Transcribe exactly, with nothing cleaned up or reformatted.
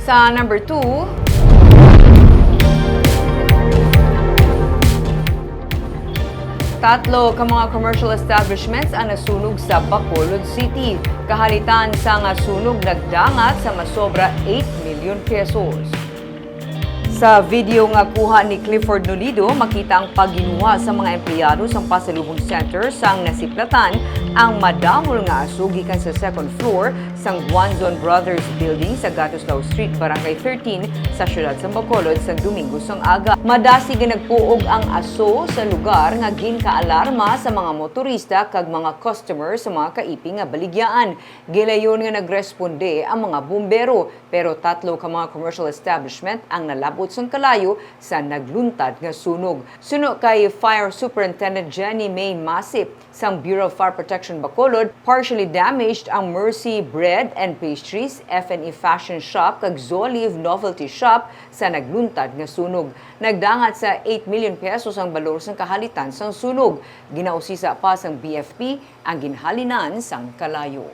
Sa number two, tatlo ka mga commercial establishments ang nasunog sa Bacolod City. Kahalitan sa nga sunog nagdangat sa masobra eight million pesos. Sa video nga kuha ni Clifford Nolido, makita ang pagginuha sa mga empleyado sang Pasalubong Center sang nasiplatan ang madamol nga aso gikan sa second floor sang Guanzon Brothers Building sa Gatuslao Street, Barangay thirteen, sa siyudad sang Bacolod sa Domingo sang aga. Madasig nga nagpuog ang aso sa lugar nga ginkaalarma sa mga motorista kag mga customer sa mga kaipi nga baligyaan. Gilayon nga nagresponde ang mga bumbero, pero tatlo ka mga commercial establishment ang nalab-ot sang kalayo sa nagluntad nga sunog. Suno kay Fire Superintendent Jenny May Masip sang Bureau of Fire Protection Bacolod, partially damaged ang Mercy Bread and Pastries, F and E Fashion Shop, kag Zolive Novelty Shop sa nagluntad nga sunog. Nagdangat sa eight million pesos ang balor sang kahalitan sang sunog. Ginausisa pa sang B F P ang ginhalinan sang kalayo.